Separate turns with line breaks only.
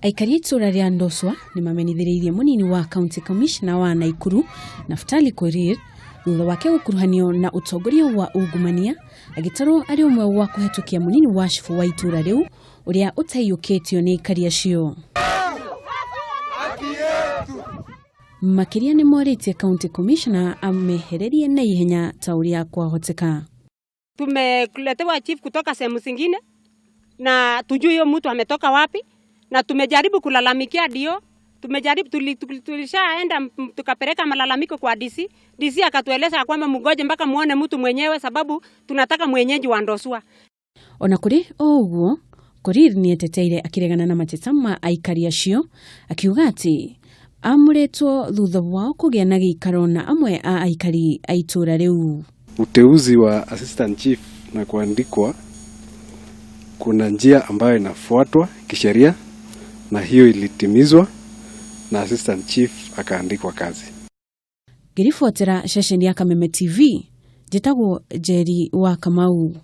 Aikari a itũũra rĩa Ndoswa nĩ mamenithĩrĩirie mũnini wa county commissioner wa Naikuru Naftali Korir thutha wake gũkuruhanio na ũtongoria wa ungumania agĩtarwo arĩ ũmwe wa kũhetũkia mũnini wa cibũ wa itũũra rĩu ũrĩa ũtaiyũkĩtio nĩ aikari acio. Makĩria nĩ morĩtie county commissioner amehererie na ihenya ta ũrĩa kwahoteka.
Tumeletewa chief kutoka sehemu zingine na tujui huyo mtu ametoka wapi, na tumejaribu kulalamikia dio, tumejaribu tulishaenda tukapeleka malalamiko kwa DC. DC akatueleza kwamba mgoje mpaka muone mtu mwenyewe, sababu tunataka mwenyeji wa Ndoswa.
Ona kũrĩ o ũguo, Korir nĩeteteire akĩregana na mateta ma aikari acio akiuga atĩ amũrĩtwo thutha wao kũgĩa na gĩikaro na amwe a aikari a itũũra rĩu.
Uteuzi wa assistant chief na kuandikwa, kuna njia ambayo inafuatwa kisheria na hiyo ilitimizwa na assistant chief akaandikwa kazi.
Ngĩribotera ceceni ya Kameme TV, njĩtagwo Njeri wa Kamau.